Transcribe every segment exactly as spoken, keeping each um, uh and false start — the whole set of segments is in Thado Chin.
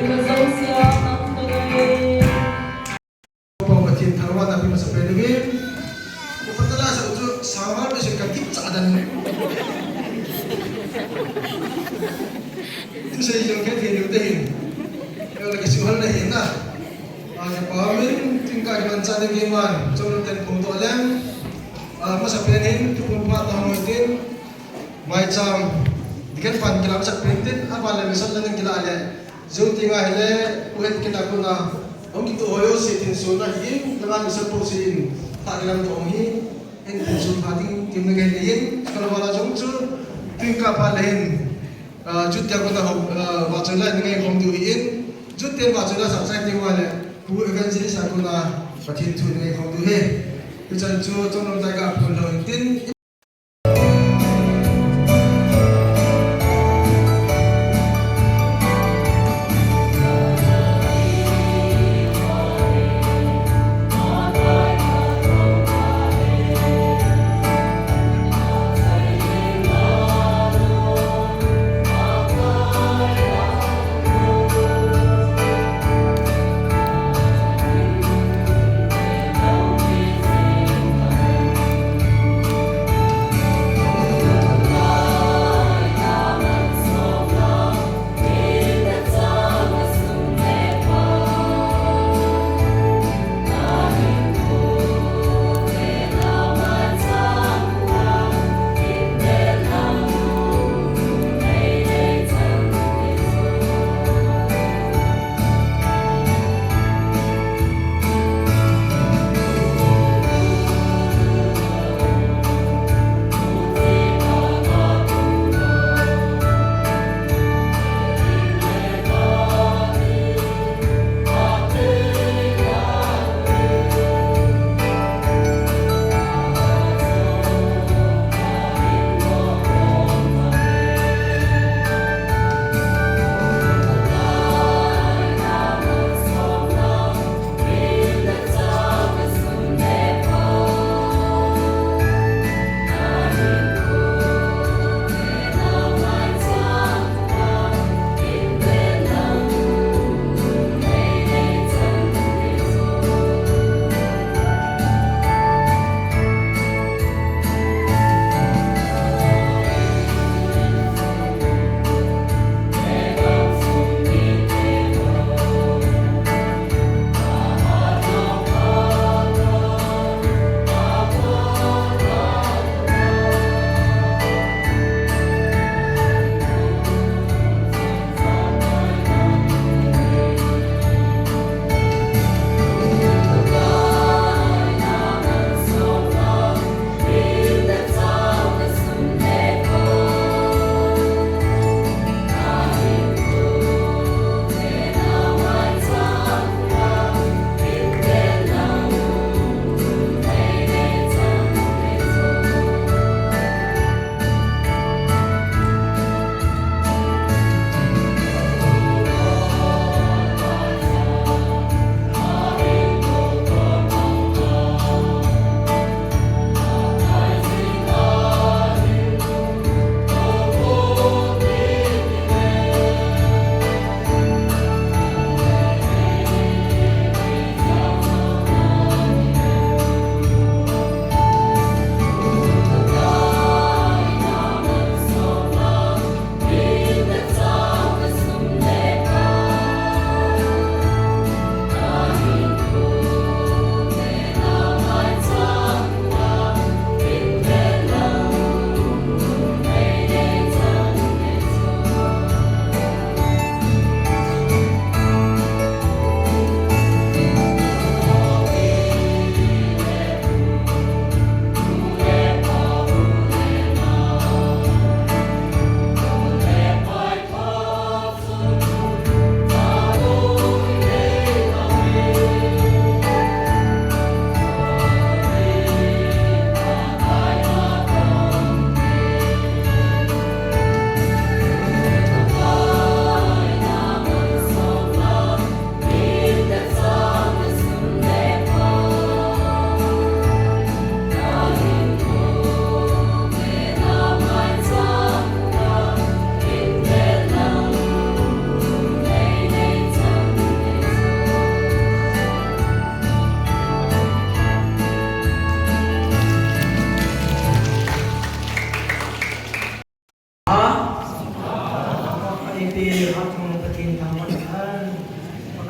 Pathen thangvahna peh masa pen uvin. Upatala sa chu sangvah masa ka kipcha dan. Tusei jong khe thei lou te hin. Yola kisuhal na hin na. Aja pa min tin ka kiman cha de kiman. Chom ten pung to lem. Masa pen hin tu pung pa ta mo tin. Maicham, dikhen pan kilamsah pen tin, aban le mission le nang kila le. Jou ti ngai le, u het kit a kona, hung kitoh ho jouse tin suna hi in, langa mission po si in, ta kilam to hi, in tin sun pha ding, tim na ngai le in, kalwala jong chu, tin ka pa le in, ah, jut tia kona ho, ah, vachoi lai ngai khom diu hi in, jut te vachoi lai sa sai ti wa le, pu evangelist a kona, Pathen thu ngai khom diu hi. Hichan chu, chom nom tai ka phun lo in tin,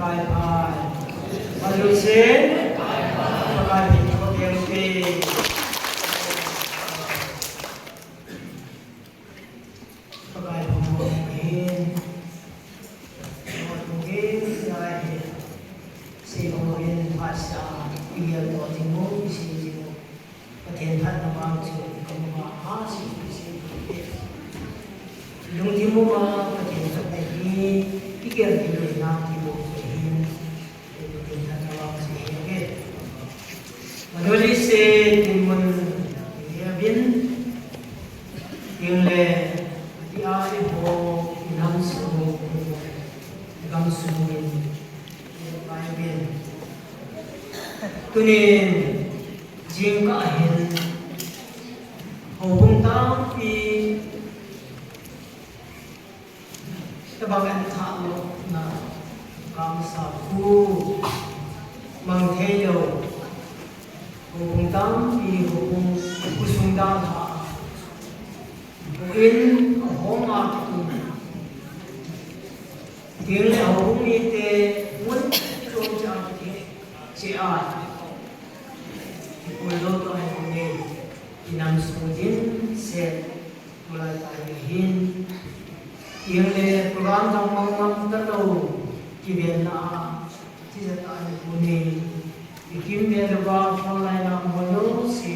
Bye bye. What do you say? Bye bye. Bye bye. Pakai phamangin, phamangin, jai hi. Sei phamangin, phat sa, igel to jing mo, isi jing mo. Pathen phatna vang chu, kamu ma, ha, si, si, si. Lungthim mo ma, Pathen phatna hi, igel ti lo na, ti mo, hi. Manu lise dinmun hi abin, ding le, dia iho, inam sung, gam sung in, pai bin. Tunin, jingkah hin, houbung tampi, Tabang an thah lou na kamsa khu mang thei lou. Houbung tampi houbung khosung dan ha. In homa tu. Ding le houbung mite mun chom cha ke che a. Pul lou to ai ne. Inam sung din se. Tulai tai hin. Eng le program dang mang mang talou kiven na a. Tija tai puni. Ikim ve louva phone line a mo jouse.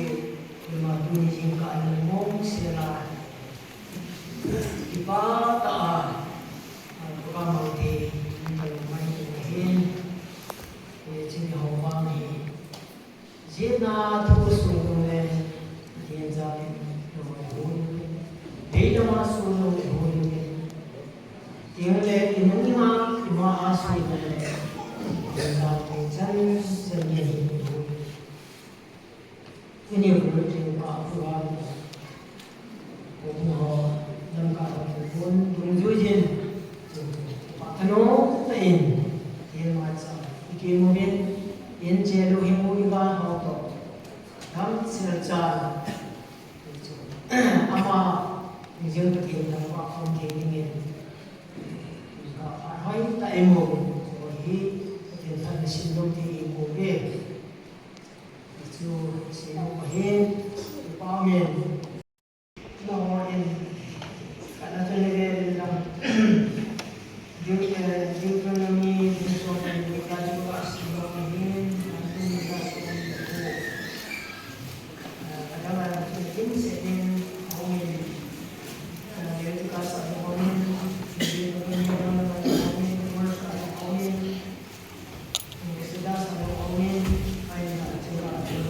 Ima tuni jingkah in mo se la. Kipa tah a. Program ho te. Talou mai hin. Chini ho vang hi. Jina thu sung le, Pathen jal in, lou le hun. Dei lama sung lou le hun. Tiang le, inung ima, ima a sung le, Pathen jal in, chan, chan le hin hun. Ini hun, Pathen pa, Pathen. Houbung ho, lamkai ho, houbung, dungjui jin. Pathen o, ta in, tin ma cha, ikimu bin, in che lu hi mu iva ho to. Dam sel cha. Ama, jing Pathen dam pa khom thei ding in. Ka pa hoi ta imu bin, so hi, Pathen ta na sin dong thei imu bin. Chu, si mu hin, pa men. Nangho in, kana chun nave vel lang. Deut-, eh, Deuteronomy, Deuteronomy, Deuteronomy, Deuteronomy, eh, kadang a chun in se in, home in, eh, Leviticus a home in, Deuteronomy, Deuteronomy, Deuteronomy, Exodus a home in, ai na chun a chun.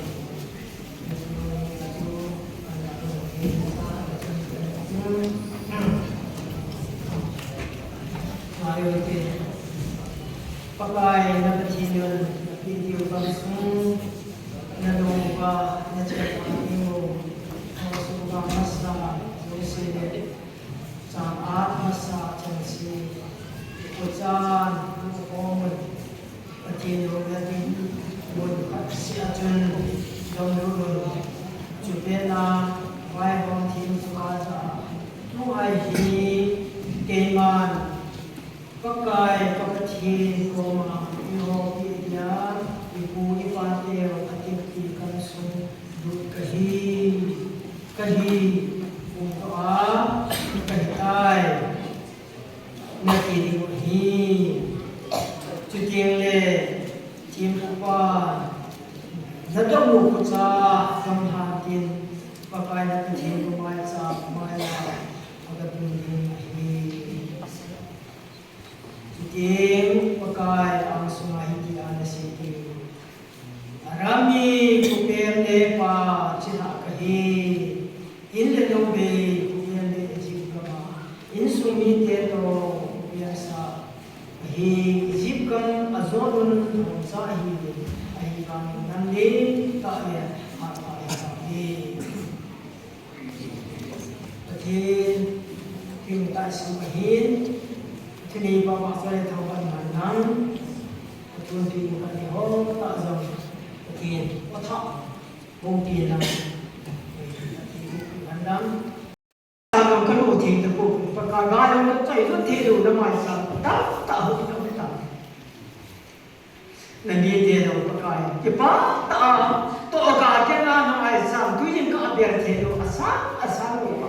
Pakai na Pathen in na peh diu gamsung na lungpa na chapa diu gamsung ba masa Jose le chang a masa chang si ko chan ko mun. Pathen lungna ding mun khat seh a chun dong lut un. Chupet a vaihom thim chu a ja. Tua hi keiman Pakai ka Pathen koma eihoupi dia, ipu ipateu atepna gamsung lut kahi, kahi, kum toh a kahi tai. Nati diu ahi. Chuteng le, thempupa, nadong u khucha, gamlhan tin, Pakai na Pathen koma maicha, maicha, agatun ding ahi. Chuteng, Pakai, angsunga hitia nasei diu. Aram mi khopem le pa chilhah kahi. In le lou bei khopem le Egypt gam a. Insung mite toh khopem sa kahi. Egypt gam a jot un thong sa ahi. Ahivangin nang le tah le hatah ahi. Pathen, thim tah sum ahin, thini pa ma sa le thau pan man nang, Pathen thim kan ni ho ta jong, Pathen, pa tha, hong pi nang, Pathen, kan nang. Ta jong ka lo thei ta ko, pa ka ga jong ka chai lo thei lo na mai sa, ta, ta ho ta ta. Na mite jong Pakai, kipah tah a, toh ka keng a na ngaichat, tuin ka bel thei lou, asang, asang lou pa.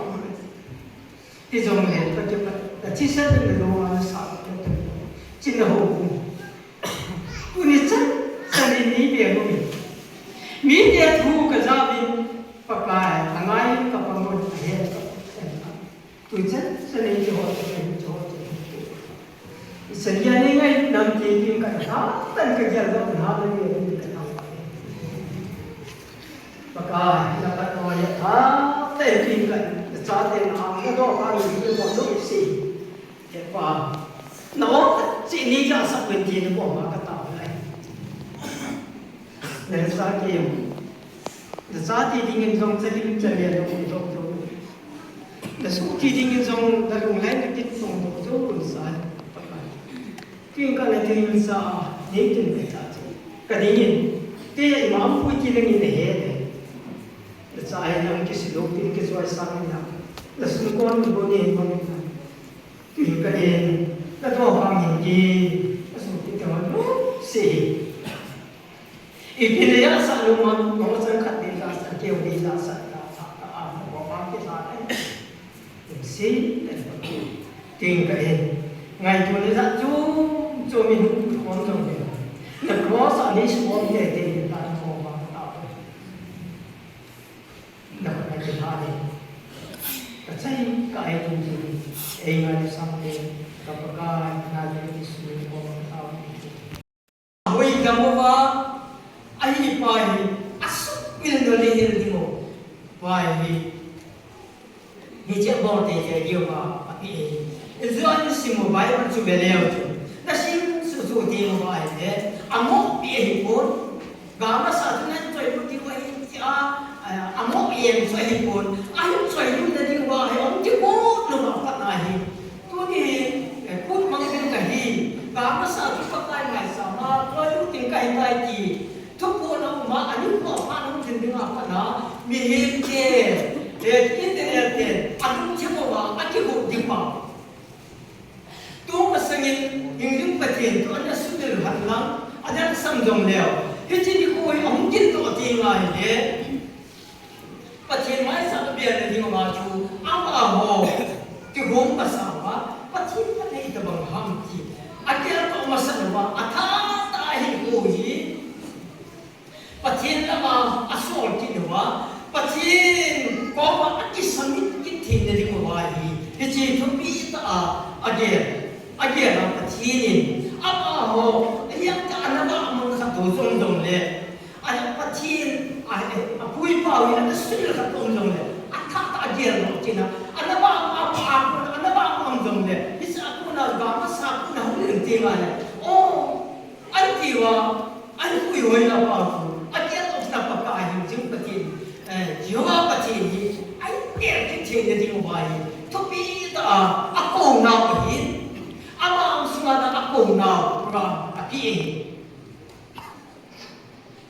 Hijongle, ka kipah, na thisan na lou a na sah, ka kipah. Chin na ho. Tuni chan, chan in ni bel lou. Mite thu ka ja uvin, Pakai, angai ka pang un, ahe ka pang. Tuchan, chan in kiho, chan in kiho, chan in kiho. Chan in ngai nam ti tin ka ta, tan ka gel da na le ni ka ta. Pakai, na ka no ya ta, te tin ka, cha te na, na do ka ni ko do si. Ke pa. Na o, chi ni ja sa pen ti na ko ma ka ta lai. Na sa ke. Na cha ti dingin jong chalim chale lo lo lo. Na suh ti dingin jong na lunglai na kit song lo lo lo sa. Tin ka na tin sa, nei tin ka cha. Ka dingin, te imam pui ti dingin he. Na cha ai nang kisi lo tin kisuai sang na. Na sun kon bo ni mo ni na. Tin ka en, na to hang hin ki, na sun ti ka lo si. Ipi le ya sa lo ma, ma ma chan khat din la sa, keu din la sa, ta, ta, ta, a, ma, ma, ma, ki sa, eh. Sim, eh, ting ka, eh. Ngaito le sa, chu, chu min hu, khom jong le. Na cross a ni su om te, te, ta, khom ma, ta, ta. Na ka, na ki ha le. Ka chai, ka ai tung chu. Ei ngai sam le, ka Pakai, na le, ni su, khom ma, ta, ta. Hoi dam uva, ahi pa hi, asuk mil no le hil ding u. Pa hi, hiche bol te te diu va, api e. Ijo an sim u Bible chu ve leu chu. Na sim su su ding uva hi le, amo pi ahi pon. Ga masa chu nan choi lut ding u ahi ti a, amo pi em chu ahi pon. Ahin choi lut na ding uva hi, om ti pon no ma pa na hi. Tuni, eh, kut mang ding ka hi, ka masa chu Pakai ngaisang a, choi lut ding ka hi tai ti. Thupu na um a, ani ko pa na um ding ding a pa na, mihem te, eh, internet te, alung thim uva, akihuh ding pa. Tu masangin, hingjing Pathen thu ana sumil hat lang, ana sam jong leu. Hiche nikho hi ahung kit toh ti ngai le. Pathen mai sa ka bia na ding ma chu, ama ho, kihong masa uva, Pathen ka nei ta bang ham ti. Akia toh masa uva, atha ta hi ko hi. Pathen lama asol kit uva, Pathen koma akisamit kit thei na ding uva hi. Hiche thupi ta a, agel, agel a Pathen in, ama ho, ahiang ka ana ba mang khat to jong jong le. Ahi Pathen, a, eh, apui pau hi, ana sumil khat um jong le, atha ta agel lo china, ana ba ma pa a kon, ana ba ma um jong le, hisa a kon a ga masa kon a hung len ti ma le. O, an ti uva, an pui hoi na pa kon, agel lo china Pakai hingjing Pathen, eh, Jehovah Pathen hi, ahin tel kit thei na ding uva hi, thupi ta a, akou nau ahi, ama ang sunga na akou nau, ram, api e.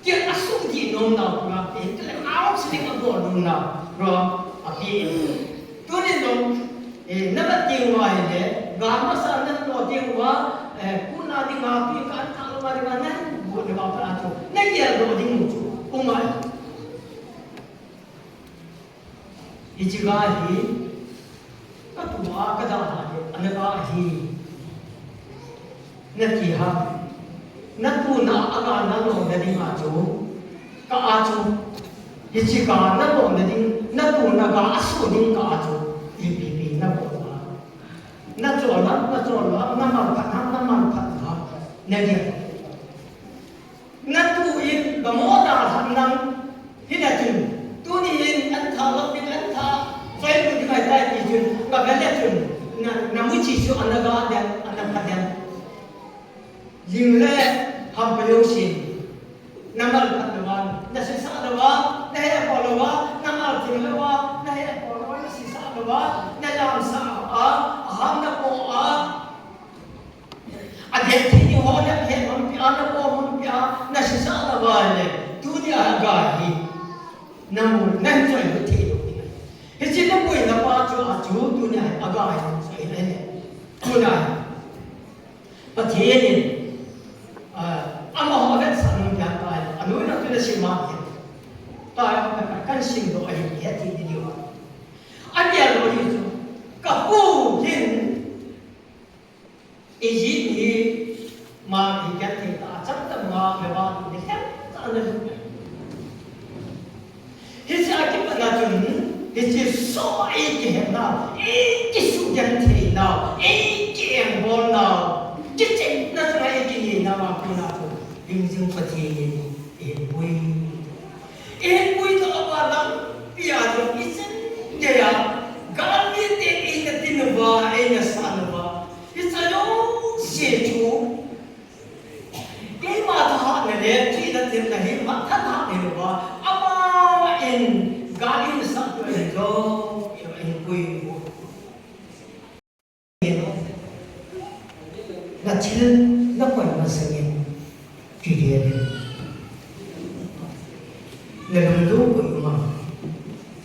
Kei a sum di nom nau, nga te, te le mau si ding a bol nom nau, ro, api. Tuni nom, eh, na mat ding uva hi le, ga masa na lo ding uva, eh, kuna ding a pi ka an tha lo ma ding a na, bu ne ba pa chu, na ye lo ding u chu, u ngai. Hiche ga hi, ka tu a ka da ha le, ana ga hi. Na ti ha. Na tu na a ga na lo na ding a chu. Ka a chu. Hiche ga na lo na ding, na tu na ga a su ding ka a chu. Ipi pi na bol na. Na chol na, na chol na, na mal phat na, na mal phat na. Na ding. Na tu in, ka mo da han nang, hina chun, tuni in, an tha lak ding, an tha, choi lut ding ahi tai ti chun, ka ve le chun, na, na mu chi chu ana ga den, ana pha den. Ling le, ham pa yo sin. Na mal phat lou va, na sisa lou va, na he po lou va, na mal thim lou va, na he po lou va, na sisa lou va, na lam sa a, a ham na po a, Adeh thei ni ho na phe man pia, na po man pia, na sisa na vai le, tuni a ga hi. Na mu, na choi lut thei lou. Hiche na pui na pa chu a chu tuni a ga hi, choi le. Tuni a. Pathen in, ah, amaho Tua ka kan sim lo ahi, he ti ni diu. Ania lo hi chu ka pu hin Egypt hi ma hi kan thei ta chang ta ma he ba ni he ta na. Hiche a kipat na chun, hiche so a eikihetnau, eikisugentheinau, eikiengbolnau, kichenna chunga eikineinau a kona chu, hingjing Pathen in eihinpui. Eihinpui toh a lampi a jong ichan geiya, galmite eina tin uva, eina san uva, hiche jouse chu, Keima thahatna le, thina themna hi, matha thahat hi louva, ama in, gal in sah tu ahi jo, in pui. Na thil, na koi masangin, kigel. Na lungdong koi ma,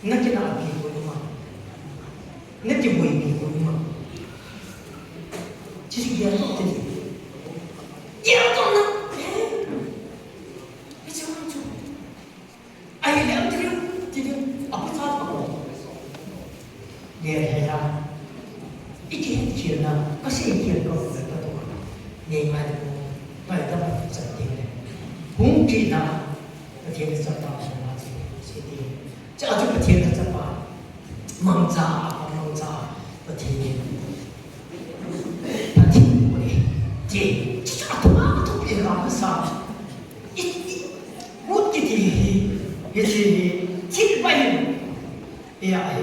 na kinapi koi ma, na kibui koi ma. Chi si gel toh te. Gel toh na. Hiche chu. Ahile, am, ti ding, ti ding, a pu cha pa ko. Gel he la. Ikihet khel na, kasei khel ko, ka to. Nei ngai ko, pai ta pa cha ti le. Hung ti na, Pathen chapa ko ma ti, ti. Cha chu Pathen chapa. Mangcha, mangcha, Pathen. Pathen ko e. Ti, ti chu a thuma, a thum le ka sa. I, i, mut kiti hi, hiche hi, thil pai hi. Iya hi.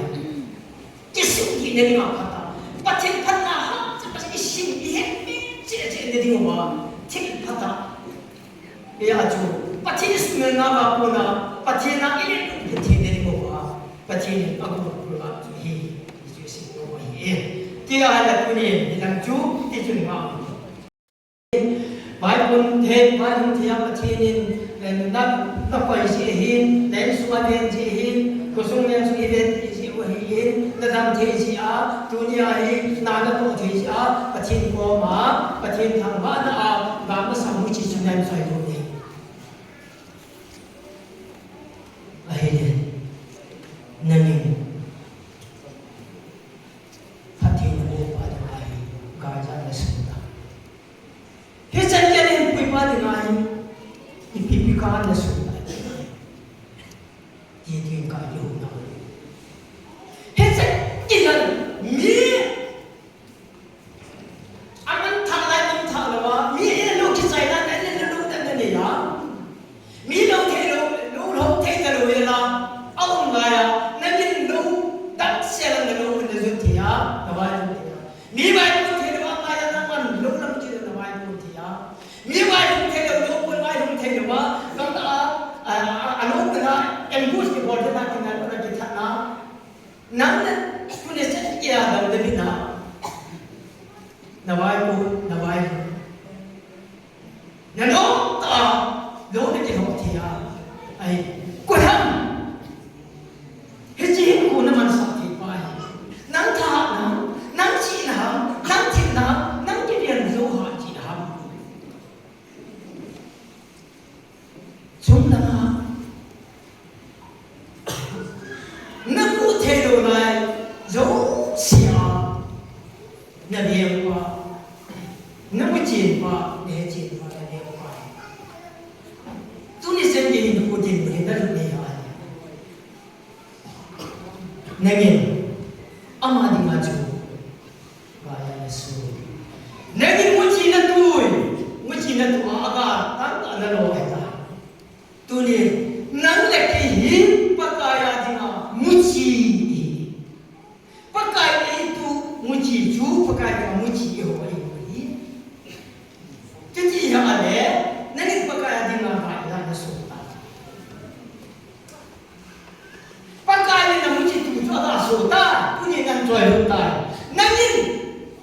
Kisim kit na dinga phat a. Pathen phatna ha, cha Pathen isim, ihet mi, che, che, na dinga. Thil phat a. Iya chu, Pathen isumil na ba kona, Pathen a ilet, Pathen na dinga. Pathen a gu, gu a chu hi, chu isim ko hi. Ti a la tuni, ni lang chu, ti chu ni ma. Vaipun thei, vaipun thei a Pathen in, eh, na, na koi ji ahin, na insung a ven ji ahin, khosung ven sung i ven ji u ahin, na dam thei ji a, tuni a hi, na na toh thei ji a, Pathen koma, Pathen thangvahna a, ga masang muchi chu na insung a ven ji. Ahile, nangin, Pathen na bol pa ding ahi, ga ja na sung ta. Hichan gei in puipa dinga hin, ipi ipi ka na sung ta. Ti tin ka iho na. Hichan gei in mi aman thah lai, man thah lou a, mi in lou kichai lai, in lou lou dan na nei a. Mi lou thei lou, lou lou thei ta lou e la, a um lai a, nangin lou, dang sia lam na lou, na jot thei a, na vai jot thei a. Mi vai lou thei lou a, ngai a, nangman lou lam thei lou, na vai lou thei a. Mi vai lou thei lou, lou pon vai lou thei lou a, kam ta a, a, a, a lou ta na, ambush kibol thei na, kinai lou na kithat na. Nang na, tuni chan kia dam de bina. Na vai lou, na vai lou. Na lou ta, lou na kilou thei a. Ai, koi ham. Hiche hin koi na mansah thei pa hi. Nang thahat na, nang chihna ham, nang themna ham, nang kilian jou ham chihna ham. Chunglang a, na pu thei lou lai, jouse a, na veng pa, na pu chen pa, na he chen pa, na veng pa. Tuni chan gei hin na pu thei lou hin na lut nei a. Nangin, ama dinga chu, ga ja na sung. Nangin muchi na tui, muchi na tu a, aga, tang ta na lou ahi ta. Tuni, nang le kei hi, Pakai a dinga, muchi. Pakai eitu, muchi chu, Pakai dinga, muchi eiho ahi. Chuti ahile, nangin Pakai a dinga, ga ja na sung ta. Pakai in na muchi tu chu aga so ta, tuni nang choi lut ta. Nangin,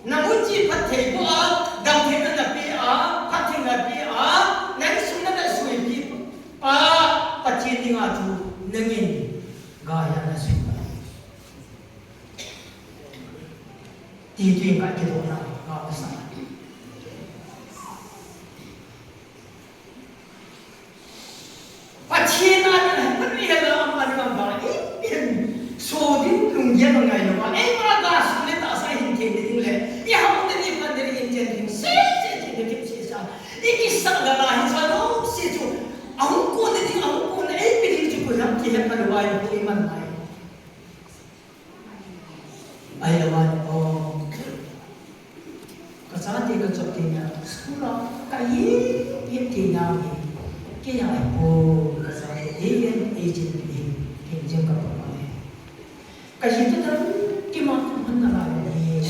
na muchi phatthei bou a, damtheina na pe a, phattheina na pe a, nang sung na na sui pi pa, Pathen dinga chu nangin, ga ja na sung ta. Ti tu in ka kidoh na, ka sa. Pathen Ikisah lala hi cha jouse chu, ahung konna ding, ahung konna eipe ding chu koiham kihet nalou a, iman mai. Ahilou a, o, kachate kachot theina, school a kahi, hi theina hi, kei a hi po, kachate, eiven, eighteen hi, hin jeng kapa mai. Kaji tu dan kima tu man na la ni,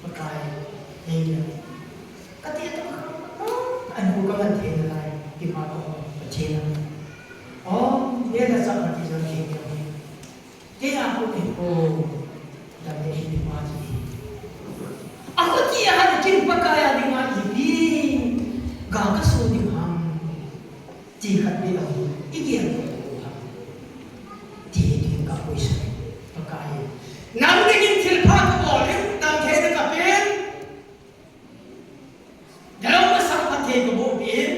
Pakai, hei la. Kati tu an hu ka man thei na lai, kima ko, Pathen a. O, ye na sa Pathen a thei na. Kei a ko ni ko, dan ni kima ni. Ako ti a han kin Pakai a ding a ipi, ga kaso ding ham. Ti khat beh ahi, igel lou ham. Ti hi ding ka question. Pakai. Nang dingin thilpha kabol in, damtheina kapen. Nalung masang phatthei kaboh peh in.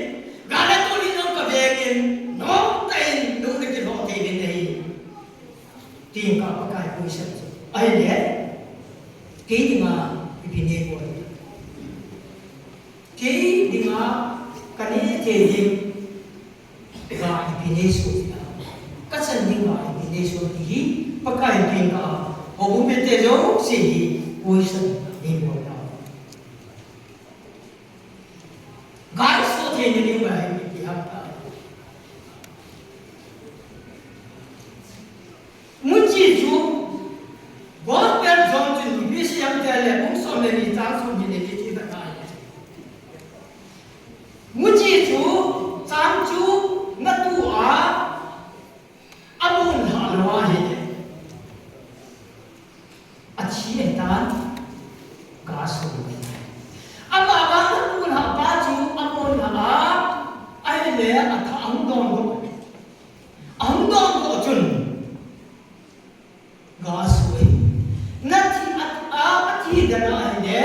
Gal le tol in nang kaveng in, nomtah in, nung nakilhoh thei in ahi. Ti ka Pakai question chu. Ahile, kei dinga, ipi nei bol. Kei dinga kanei thei ding, ga ipi nei soh ding ham. Kachan ding ga ipi nei soh ding hi, Pakai dinga, houbung mite jouse hi, question nei bol na. Ga isoh thei na ding ga ipi ham ta. Muchi chu, Gospel John chu ipi asei em tile, bung som le ni, chang som ni le ni ti ta ngai. Muchi chu, chang chu, natu a, abon lha lou ahi. Athi ahitan, ga asoh ahi. Ama vang natu lha pa chu, abon lha a, ahile, atha ahung don doh. Ahung don doh chun, ga asoh ahi. Nathi a, a, athi dan a ahile,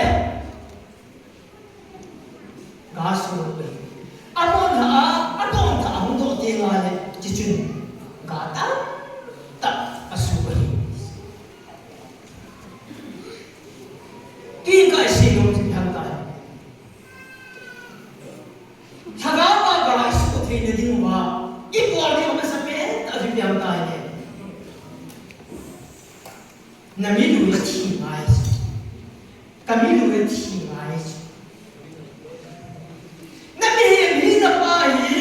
ga asoh ahi. Abon lha a, adon lha a, ahung doh teng le, chuchun, ga tamtah asoh ahi. Ti ka isei nom chu ipi ham tile. Lhagao a ga isoh theina diuva, ibol ding amasapen tah chu ipi ham tile. Na milui athi ngai chu. Ka milui athi ngai chu. Na mihem hina pa hi,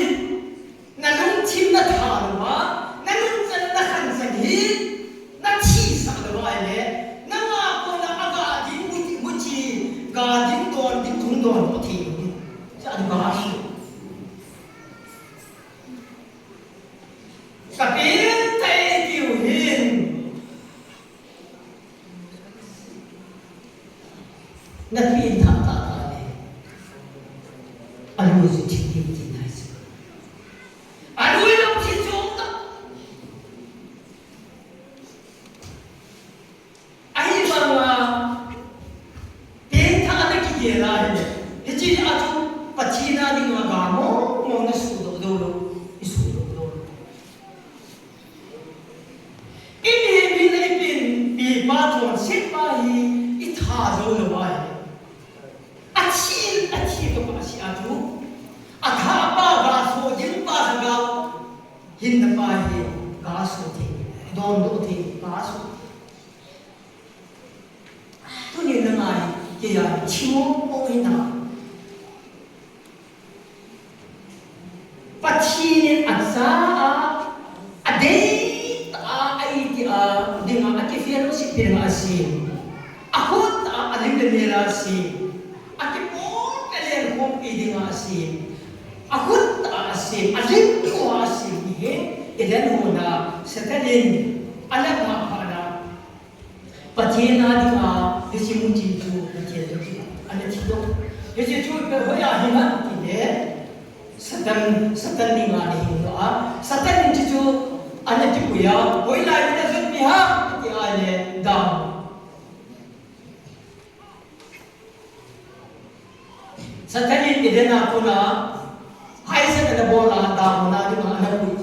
na lungthim natha louva, na nungchan nakhanchan hi, nathisah louva ahile, nanga kona aga ding muchi, muchi, ga ding don ding thum don thei lou ding. Chu ahi ga hi. Kapen tei tiu hin. Napen tha tah tah le. Alui chu thi ding ti nai chu. Alui lou thi chu ta. Ahivanga, pengthah ana kigel a ahile, hiche a chu Pathen a dinga ga mong mong na sohdoh jou lou, isohdoh jou lou. Imihem hina ipenpi pa chonset pa hi itha jou lou ahile. Athi, athi pa pa si a chu. Atha pa ga soh ding pa lhagao. Hinna pa hi ga soh thei, dondoh thei, ga soh thei. Tuni nanga hi, kei a thimo mo hina. Pathen in acha a, adei tah a, aiti a, dinga, akifellowship dinga asem. Akhut a, alim le mel a asem. Akipol le lenkhompi dinga asem. Akhut a asem, alim tua asem hi, Eden hon a, Satan in, ana pha pha na. Pathen a dinga, hiche muchi chu, Pathen chu, ana thi doh. Hiche chu, ipi hoiya hinam tile, Satan, Satan dinga ana hin doh a. Satan in hiche chu, ana kipui a, hoilai a ana jotpi ham, ti ahile, dam. Satan in Eden a kona, haiset ana bol a, dam mona dinga ana pui.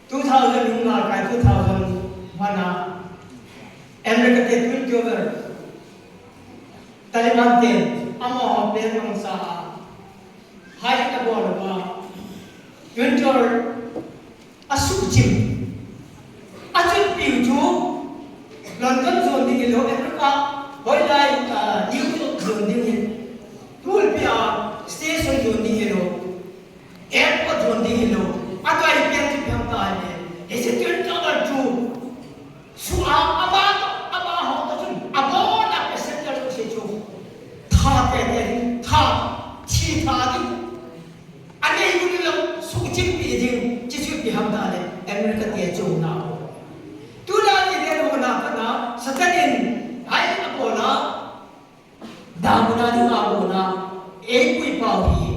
Two thousand hung la kai, two thousand one a, America te twin tower, Taliban ten amaho pen mangcha a high abol uva, Winter asuhchim. Achimpiu chu London jon ding hilou, America hoilai, ah, New York jon ding hilou, tulpi a station jon ding hilou, airport jon ding hilou, adei pen chu phem ta le. Hiche Twin Tower chu sua ama, amaho toh chun abona passenger jouse chu tha tete ding, tha, thi tha ding. Anei u lou, suhchimpi ding, chuchu ipi ham tile, America te chungnau. Tulai iven hona kana, Satan in high abol a, damuna dinga abol a, eipui pau hi.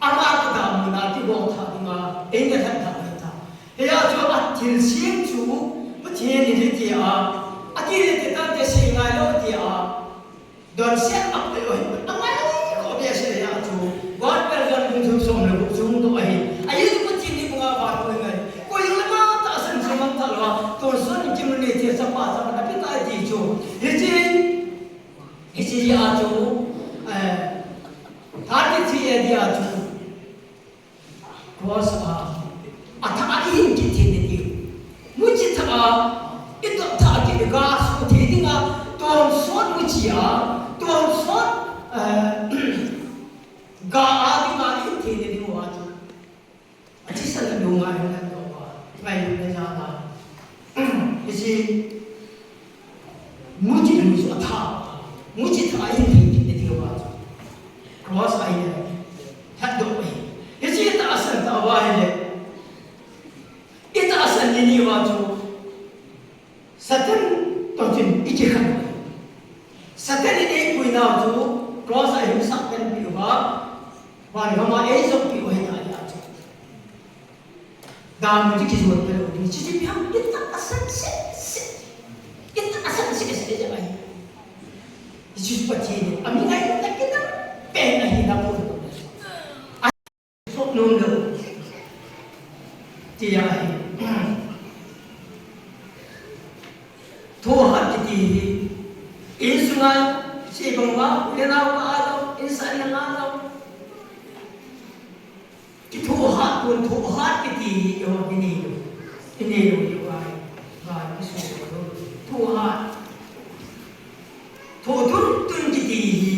Ama kadamuna kibol tha dinga, eina lhat tha dinga. Hijeh chun athilsem chu, Pathen in hitia, ati le te tante sei ngai lou tia. Donse a pe oi, angai ko behseh a chu. Gospel John bung thum som le gup chu hung doh ahi. Ahi chu Pathen in bunga vangoi ngai. Koi jong le ma tahsan chu mang tha lou a, tonsot in kimnei thil chapa chapa na pe tai ti chu. Hiche, hiche a chu, eh, thirty-three A D a chu. Cross a, athah a ihin kit thei ding. Muchi thah a, itah thah a kit ga so thei dinga, tonsot muchi a, tonsot, eh, ga a dinga ihin thei ding uva chu. Athisan a lunga ihin doh uva, ngailutna jal a. Hiche, muchi lu chu athah, muchi thah a ihin thei kit ding uva chu. Cross a ihin lhatdoh u ahi. Hiche itahsan tah uva ahile, itahsan ni ni uva chu Satan toh chun ikikhen u ahi. Satan in eipui nau chu cross a ihin sah penpi uva, van gam a eijotpi u ahi tah jeh a chu. Damun chu kijon talou ding, chuchu ipi ham, itahsan seh seh. Itahsan seh seh jeh ahi. Hichu Pathen in, ami ngailutna kidang pen ahi na pon. Asop nom lou. Ti ahi. Thohhat kiti hi. Insunga, sei bang uva, u le nao ka a lou, insan na a lou. Kithohat pon, thohhat kiti hi, eiho, inei lou. Inei lou, eiho, ai. Ba, kisu lou. Thohhat. Tho tun tun kiti hi,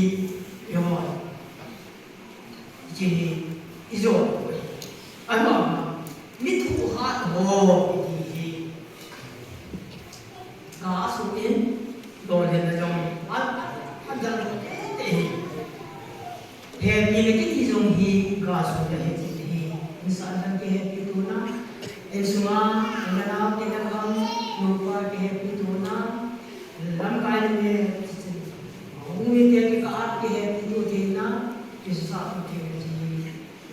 eiho. Hiche hi, ijo. Ama, mi thohhat ho, kiti hi. Ga asuh in, lolhinna jong, a, a, adang tete hi. Hepina kiti jong hi, ga asuh le hepina hi. Insan dang kihepitona, insunga, inanao, inagam, nupa kihepitona, lamkai le, hung mite kikah a kihepito theina, kisah theina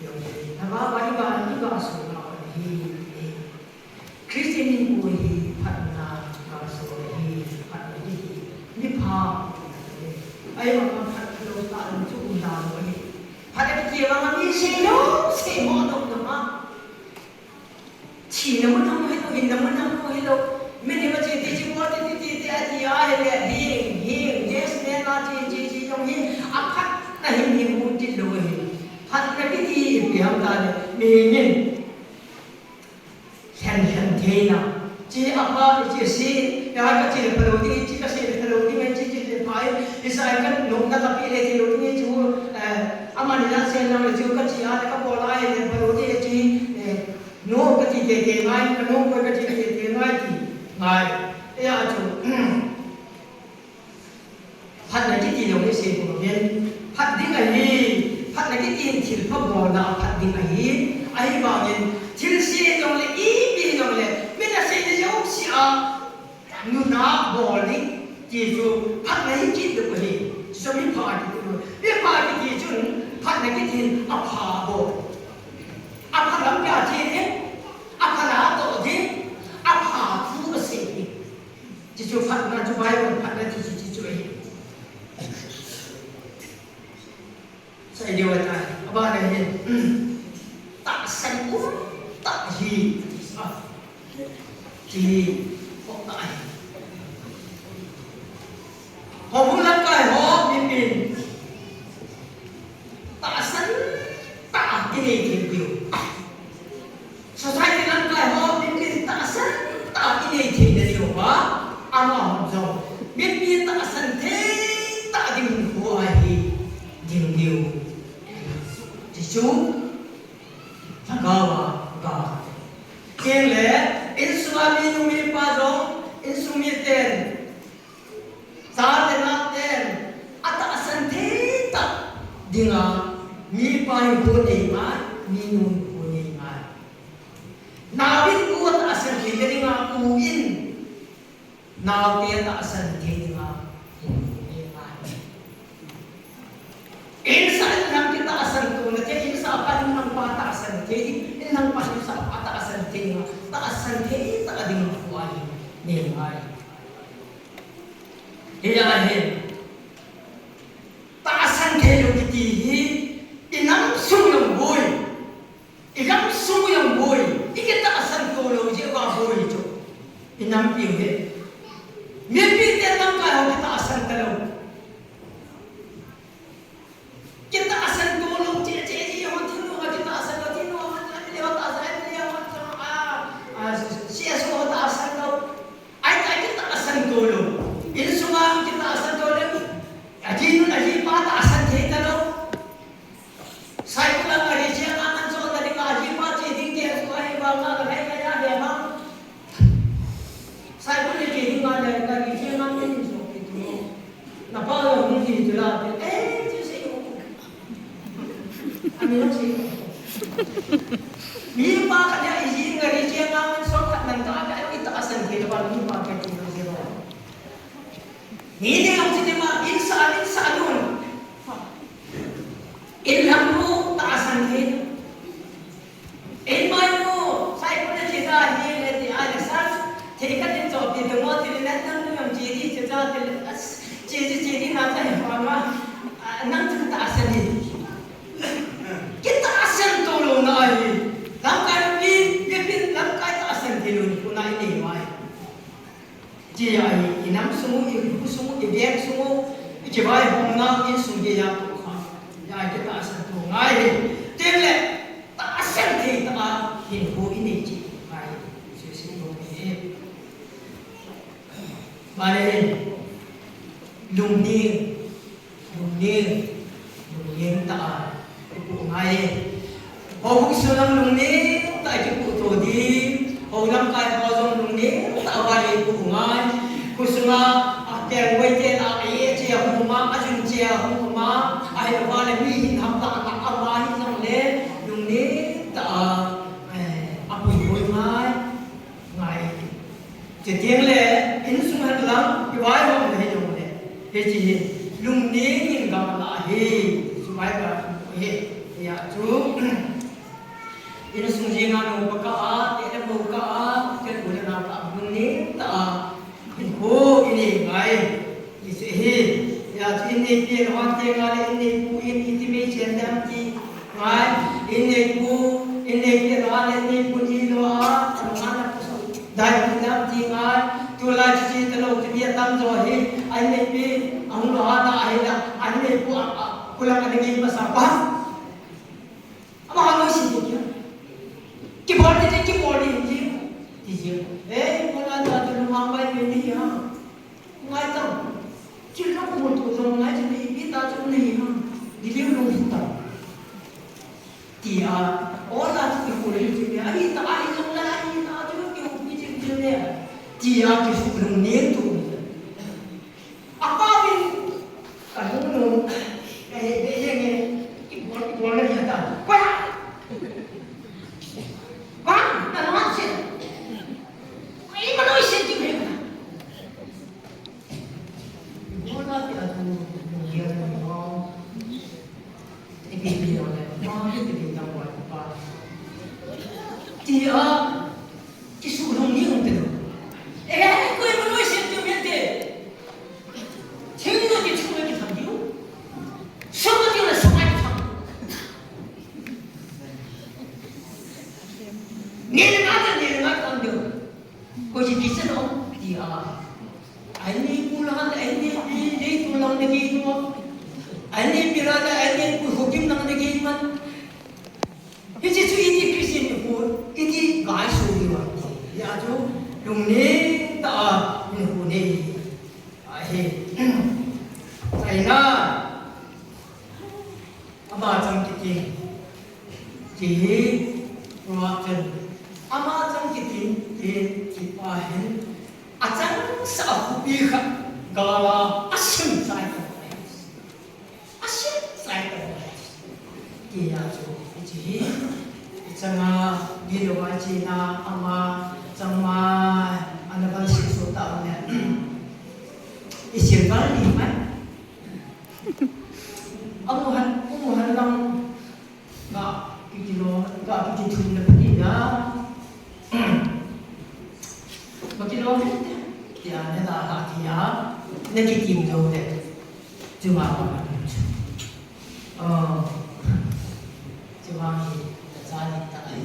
jong hi. Nava, va, iga, iga asuh na hi. Christian hinkho hi phatna, ga asuh hi phatna kiti. Mi pha. Ahivang a phat lou tah lou chu um da lou ahi. Phat kiti vang a mi sei lou, sei mo lou na ma. Thina mun ham hilou, hinna mun ham hilou. Min hi ma che ti chi mo ti ti ti ti ati ahile, hing, hing, yes, ne na chi chi chi jong hi. Aphatna hin hin mun ti lou ahi. Phatna kiti ipi ham tile, mi hin. Lhen, lhen theina. Chi apa, chi si, ya ka chi le phalou ding, chi ka si le phalou ding, chi chi le phai, isa ka nopna ka pe le thei lou ding, chu, eh, amani la sen na le chu ka chi a le ka bol a le phalou ding, chi, eh, no ka ti te te ngai, ka no ko ka ti te te ngai ti, ngai. Ya chu. Phatna kiti jong hi sei bou ven. Phat ding ahi, phatna kiti in thilpha bolna a phat ding ahi. Ahivangin, thilse jong le, ipi jong le, min asei na jouse a, nuna bol ding, ti chu phatna hi kiti ahi. Chu mipha kiti chu. Mipha kiti chun, phatna kiti in apha bol. Apha lam pia thei ding, apha la toh ding, apha thu asei ding. Chuchu phatna chu Bible phatna chu chu chu chu ahi. Sai deu ahi. Abana hi. Tahsan um tah hi. Ah. Chi. Kok tah hi. Chu lhagao a ga. Keng le, insunga minu mipa jong, insung miten, chate naoten, atahsan thei tah dinga, mipa hinkho nei ngai, minu hinkho nei ngai. Naovin u atahsan thei dinga, u in naote atahsan thei dinga, hinkho nei ngai. Insa inlhang kitahsan tona thei, insa pa inlhang pa tahsan thei ding, inlhang pa insa pa tahsan thei dinga, tahsan thei tah dinga kho ahi, nei ngai. Hia hi, tahsan thei lou kiti hi, inam sung jong boi, igam sung jong boi, ikitahsan to lou jeh uva boi chu. Inampiu hi. Mipite lamkai ho kitahsan talou. Kitahsan to lou, che, che, che, ho thingnoi ho kitahsan lou, thingnoi ho, M L A ho tahsan, M L A ho, a, a, C S O ho tahsan lou. Ahi, ahi, kitahsan to lou. Insunga kitahsan to lou. Ajinun ajipa tahsan thei talou. Saikul a gari cheng a man chon na dinga, ajipa che ding te, so ahi ba ka, ka, ka, ya, ya, ba. Saikul le che dinga le, gari cheng a man chon kitu. Napa lo hung ji tu la te, eh, tu se. Ami lo se. Mipa khat ya iji gari cheng a man chon khat nan ta, ka, itahsan thei lou ba, mipa khat ti lo se ba. Ni ne long chi te ma, insa, insa nun. Inlhang nu tahsan thei. Inmai nu, Saikul a che ta hi le ti a le sa. Thei khat in cho ti te mo ti le nan nan nu yang che di, che ta ti le, as, che di, che di na ta hi pa ma. A, nang chu tahsan di. Kitahsan to lou na hi. Lamkai mi, mi pin lamkai tahsan thei lou ni, ko na i nei mai. Ti ahi, inam sung u, ikhosung u, iveng sung u, ikivaihomna insung geiya toh kha. Hia kitahsan to ngai hi. Tin le, tahsan thei tah a hinkho inei cheh ngai hi. Sese to hi. Bale hin, lungning. Lungning, lungning tah a ipoh ngai. Houbung sung jong lungning tah a ipoh to ding. Hou lamkai ho jong lungning tah a vale ipoh ngai. Khosunga, a, kengvoi te la, a, e che a hung um a, ajun che a hung um a, ahivang le mi hin hamtah a, a, ama hi jong le, lungning tah a, eh, apoh ngai. Ngai. Chuteng le, insung hen lang, kivaihom le hi jong le. Hiche hi, lungning in gam la hi, sumai ka hi, hia chu. Insung jing a nu pa ka a, te le mo ka a, te le mo le na ka a, lungning tah a, hinkho inei ngai. Hiche hi, hia chu inneipi lou a, te nga le inneipu in iti mei chen dam ti ngai, inneipu, inneipi lou a le inneipu ni lou a, lou a na pusu dai ti dam ti ngai, tulai chu che talou ti mi atam jo hi, a inneipi, ahung lou a na ahi la, a inneipu a, a, kulang a ding in pasa pa. Ama ha noi si ti kya? Kibol ti, kibol ti, ti, ti ji. Eh, ko na ta tu lou a bai pe ni ya. Ngai tang. Chil lo ko to jong ngai chil ipi ta chu nei ham. Di liu lo hin ta. Tia, o la chu ko le chu ne. Ahi ta, ahi jong la, ahi ta chu ki u pi chu chu ne. Tia ki su lung ne tu. Apa pin. Ka nu nu. Ka he be ye nge. Ki bol, ki bol na ya ta. Kwa. Kwa, ta lo se. Kwa, i ma lo se ti me. Tia, kisu lung ni hung te lo. Eh, ko ma lo se ti me te. Thing no ki chu ki tham diu. Sa ma ti na sa ma ki tham. Ni na ta ni na ta diu. Ko ji ki se no, tia. Aini pu la, aini pi, dei tu lang de ki tu. Aini pi la, aini pu hukim lang de ki man. Hiche chu iti Christian pu, iti gai su ni wa. Ya chu, lung ni ta, ni hu ni. Ahi. China. Ama chang kiti. Ti hi, ruah chun, ama chang kitin, tin, kipa hin, achangseh a khopi khat, gala, asim chai ta. Asim chai ta. Tia chu, ichi hi, ichanga, di lo a china, ama, changma, ana ban si su ta ne. Isim ban ni mai. Amu han, amu han lang, Ga kiti lou, ga kiti thum na pati na. Ga kiti lou, tia na da ha tia, na kiti lou le. Chuma ba. Oh. Chuma hi, ta sa ni ta ai.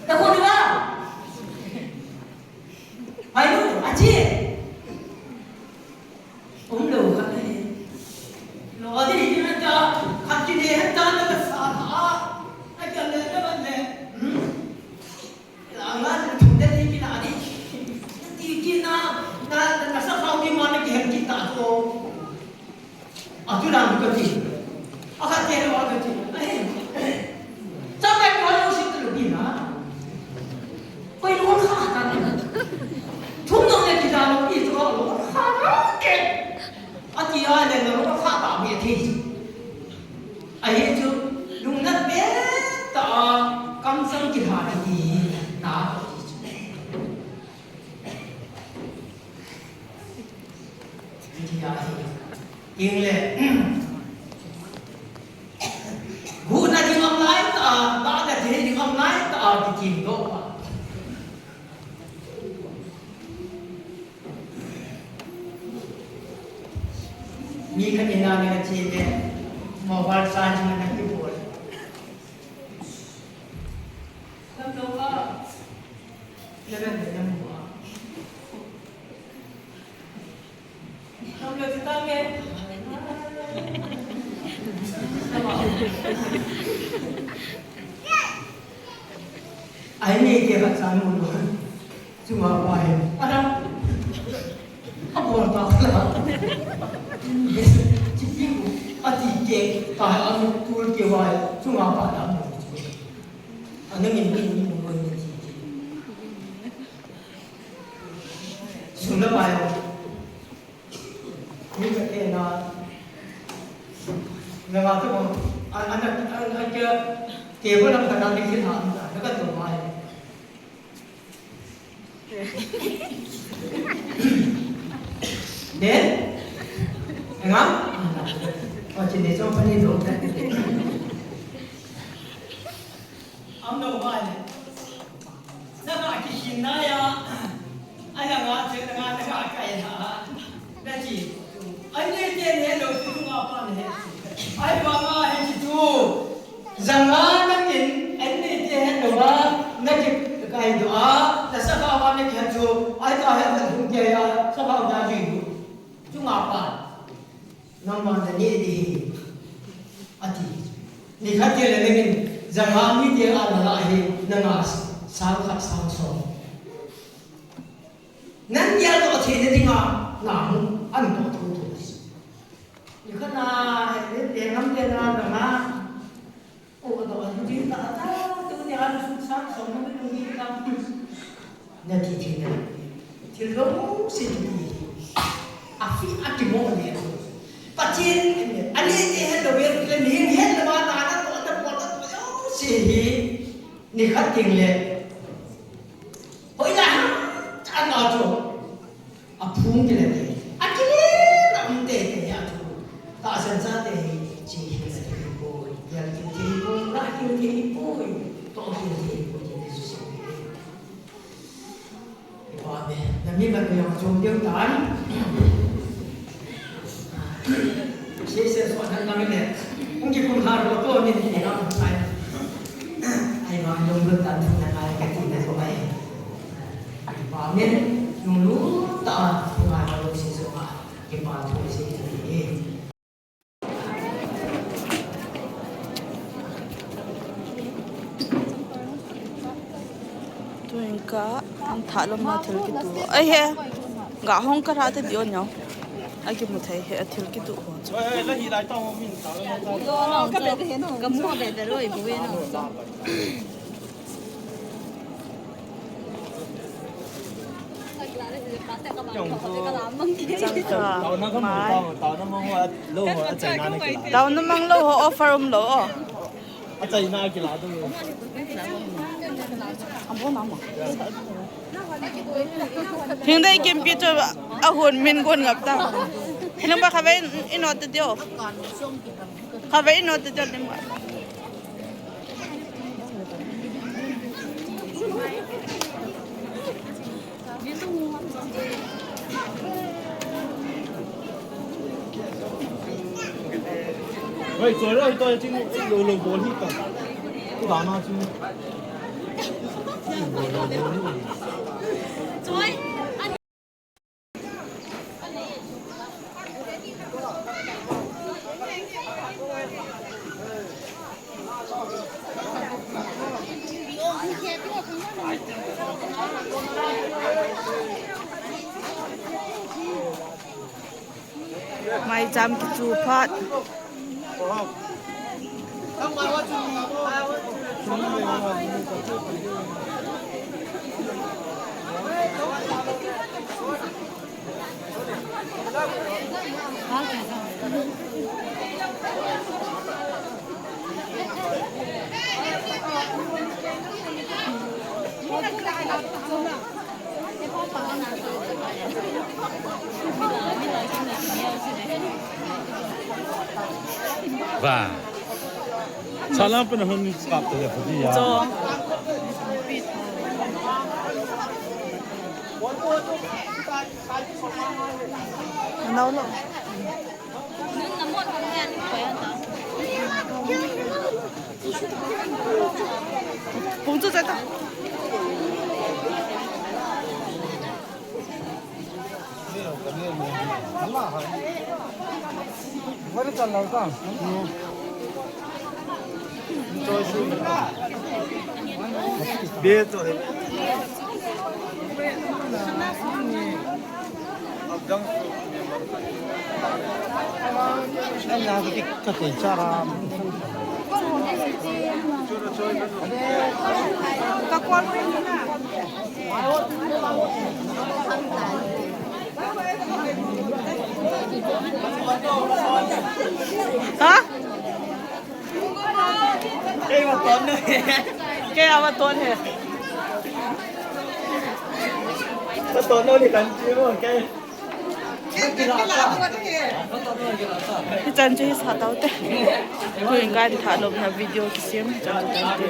Ta ko ni ba? Ai lu, achi. Umlou khat ahi. Lo ding hita, khat kile hita na kasa tha. Akile na ban le. Hmm? La nga na thum le ni kila di. Ti kina, na, na, na sa phau ni ma na kihem kita ko. Atu dan kati. Akhat te lo kati. Ai. Chang kai ko lo si tu kina. Koi lungkha ta. Thum nung le kidang lou pi chu lungkha ta ke. Ati a le lungkha ta mi thi. Ahi chu lungnat pe ta kamsang kilha ti na ti chu. Ti ahi. Ingle. Guhna ding um lai ta, lahna ding um lai ta, kitim doh pa. Mi khat in a ni a che le, mobile charging na kibol. Lam lo ka, le le le le mo. Ai ni ke khat san mun lo. Chunga pa hi. Ada. Abol ta la. Chipi ko. Ati ke. Ta ha tul ke wai. Chunga pa da mo. Ana min min min mo ni ti. Sum la pa yo. Ni ka te na. Na ma to. An an an an ke. Table lam ka na ni ki na. Na ka to mai. Then, engam? O, chini so pani do. Am do ba ne. Na ka ki shin na ya. Ai na nga che na nga na ka kai na. Na chi. Ai ne te ne lo tu nga pa ne. Ai ba nga he chi tu. Janga na kin, ai ne te he lo ba. Na ki kai do a. Na sa ka ba ne ki ha chu. Ai ta he ta hung ke ya. Sa ba da ji. Chunga pa. Nangma na neh ding ahi, ati. Nikhat teng le nangin, janga mite a na lah hi, nanga sang khat sang som. Nang gel doh theina dinga, na hung an doh thotho. Nikhat na, le, le ngam te na, nanga, O, doh, doh, doh, doh, doh, tu ni a sum sang som na mi lung hi tam. Na ti thei na. Thil lo se ti. A fi a ti mo ne. Pathen, a ne te he lo ve, le mi he lo ma ta na to ta po ta to yo se hi. Nikhat teng le. Hoi la ha, ta na to. A phung kile te. A kile na um te te ya tu. Tahsan chate hi, chi hi na te hi poi. Ya ki te hi poi, ra ki te hi poi. To ki te hi poi, ki te su se. Amen. Na mi ma ko yang chom deu tan. Sese so han na le. Kung ki kum har ko to ni ni na ai. Ai ma yong ko tan na ai ka ti na ko ai. Amen. Nung lu ta, ngai ma lu si so ma, ke pa thu si ti e. Tuin ka, an tha lo ma thil ki tu. Ai he, ga hong ka ra te di on yau. Akimu thei hi a thil kitu ho chu. Oi, oi, la hi lai ta ho min ta. Ka be de no. Ka mu be de roi bu ve no. Chang ka. Tao na ka mu tao, tao na mang ho a lo ho a chai na na ki la. Tao na mang lo ho offer um lo. A chai na ki la tu. Hingdei kimpi chu a hun min gon ngap ta. Hilang ba khavei in ot te dio. Khavei in ot te dio ning ba. Hoi, choi ra, hoi, toi, ching, lo, lo, bol hi ta. Ku da na ching. Lo, lo, bol hi. Maicham kichu phat. Vâng. Salam pun hon kap te pudi ya. Cho. Nau lo. Pung chu cha ta. Ha? Kei va ton ne. Kei va ton he. Va ton no ni kan chi mo kei. Hichan chu hi sa tau te. Tuin gari tha lom na video kisem hichan chu tau te.